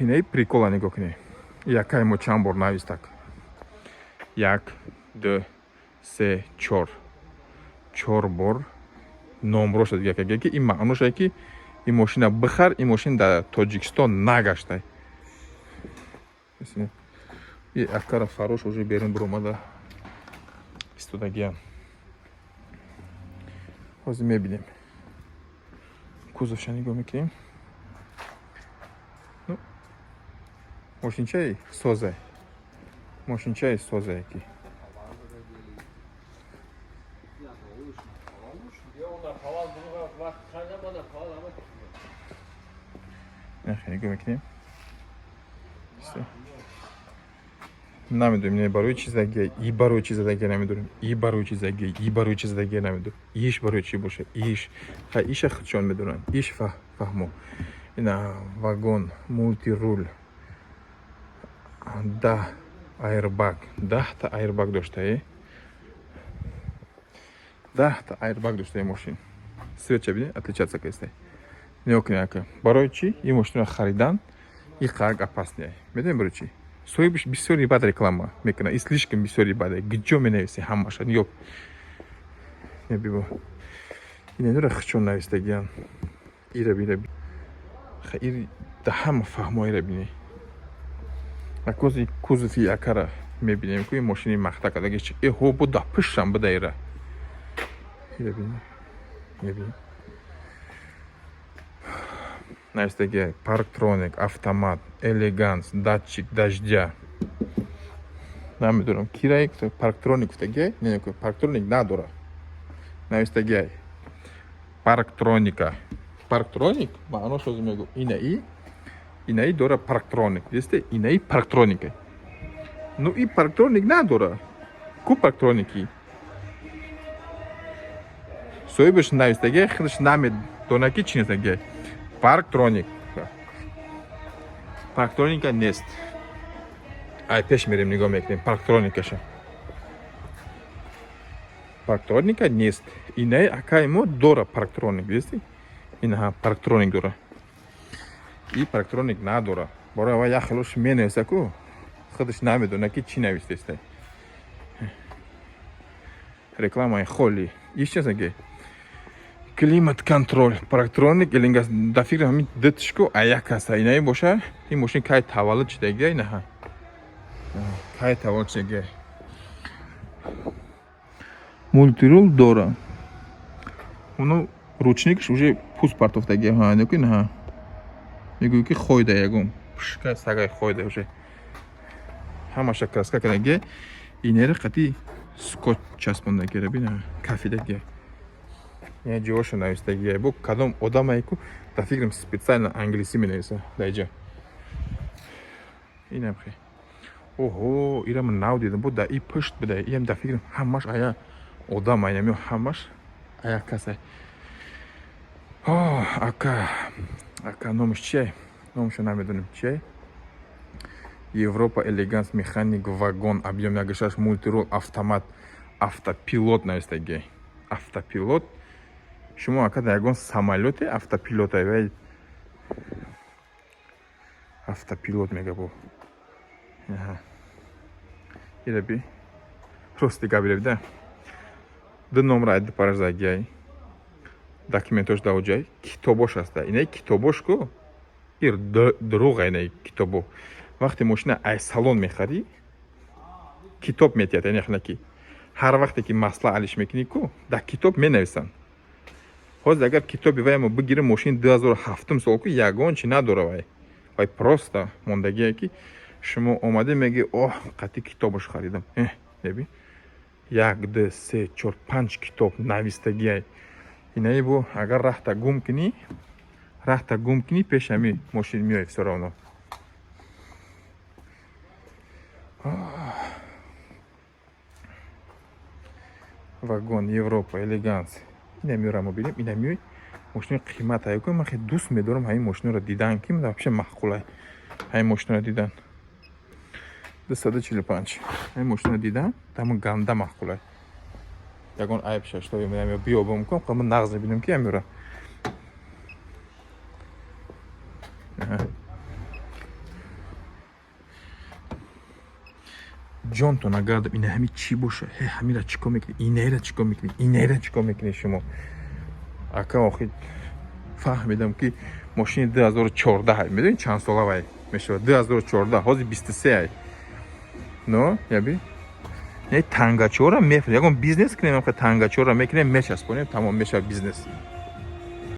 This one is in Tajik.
Инаи прикола нигоҳ кунед. Якай мо чанд бор навистак: як, ду, се, чор, чор бор номроша дига кард, ки ин маъноше ки ин мошина бихар, ин мошин дар Тоҷикистон нагаштай. И акара фарош уже берун биромада истодагиам. Ҳозир мебинем, кузовша нигоҳ мекунем. Ну, мошинчаи созай, мошинчаи созае ки. Нигоҳ мекунем, намедонем, не, барои чи задагия и, барои чи задагия намедонем, и барои чи задагия, и барои чи задагия намедонем, иш барои чи боша. Иш ха, иша худшон медонанд, иш фаҳмо. Ина вагон, мультируль, 10 airbag, 10-та airbag доштае, 10-та airbag доштае мошин. Светча бини, отличаться кесте. Нигоҳ кунед, ака, барои чӣ ин мошинро харидан и қаг опасный? Медонем барои чӣ. Соҳибаш бисёри бад реклама мекунад и слишком бисёри бад гиҷо менависе ҳамаша. Нигоҳ бибо, инанура хичон навистагиан. Ира бира, ир да ҳама фаҳмо. Ира бини, акози кузови акара мебинем ку, ин мошини махта кардагиш. Эҳо, бо да пуштам буда. Ира, ира бини, мебини, навистагия: парктроник, автомат, элеганс, датчик дождя. Намедонам, кирай парктроник гуфтагиай. Не, парктроник надора. Навистагиай парктроника. Парктроник маънош ҳозир мегӯ. Инаи, инаи дора парктроник, дисте? Инаи парктроника. Ну, и парктроник надора ку. Парктроники соҳибаш навистагиай, худаш намедона ки чӣ навистагиай. Парктроник, парктроника нест. Ай, пеш мерем, нигоҳ мекунем парктроникаша. Парктроника нест. Инаи акаи мо дора парктроник, дидисти? Инаҳа, парктроник дора и парктроник надора. Барои ава як хелош менависа ку, худаш намедона ки чӣ навистеста. Рекламаи холи. Иш чӣ? Климат контроль, парктроник, элинга. Да фикр, ҳамин дитишку аяк аста. Инаи боша, ин мошин кай таваллуд шудагия? Инаҳа, кай таваллуд шудагия? Мультирул дора. Уно ручникш уже пуст партофтагия. Ҳа, нигоҳ, инаҳа, мегӯӣ ки хойда, ягон пушка сагай хойда. Уже ҳамаша краска кардагия. Инери қати скотч часпондагия, бина, кафидагия. Я ҷоша навистагия. Бо кадом одамае ку, да фикрам, специально англисӣ менависа даиҷа. Инам хе. Оҳо, ира ман нав дидам. Бо да и пушт буда. Иам, да фикрам, ҳамаш ая одам айнам ё ҳамаш ая касай. Ака, ака номаш чие? Номашо намедонем чие. Европа, элеганс, механик, вагон, объем 1,6, мультирул, автомат, автопилот навистагия. Автопилот, шумо, ака, дар ягон самолёте автопилота вай автопилот мега бо. Ираби, рости гап, ираби да ду номра айди паразагиай. Документош даоҷай, китобош аста. Инаи китобош ку, ир дурӯға. Инаи китобо, вақте мошина ай салон мехарӣ, китоб метиҳад. Яъне хна ки ҳар вақте ки масла алиш мекунӣ ку, дар китоб менависанд. Ҳозир агар китоби вай мо бигирем, мошини 2007 сол ку, ягон чи надора вай. Вай просто мондагие ки шумо омаде, меги: «Оҳ, қатъи китобаш харидам». Неби, як, ду, се, чор, панҷ китоб навистагиай. Инаи бо агар раҳта гум кунӣ, раҳта гум кунӣ, пеш ҳами мошин меои всё равно. Вагон, Европа, элеганс. Инамиро мо бинем. Инами мошини қимат аю. Ман хеле дӯст медорам ҳамин мошиноро дидан, ки вообще маъқулай ҳамин мошиноро дидан. 245. Ҳамин мошиноро дидан дамо ганда маъқулай. Ягон айб шашто биёбам кун, ман нағз мебинам ки ҳамиро. Ҷонтон агардам, ина ҳами чӣ боша? Ҳе, ҳамира чӣ кор мекунӣ? Инаира чӣ кор мекунӣ? Инаира чӣ кор мекунӣ шумо, ака? Охи, фаҳмидам, ки мошини 2014. Медонӣ, чанд сола вай мешавад? 2014, ҳозир 23 ай. Но яби не, тангачора меф, ягон бизнес кунем, танга чора мекунем, мечаспонем, тамом, мешавад бизнес.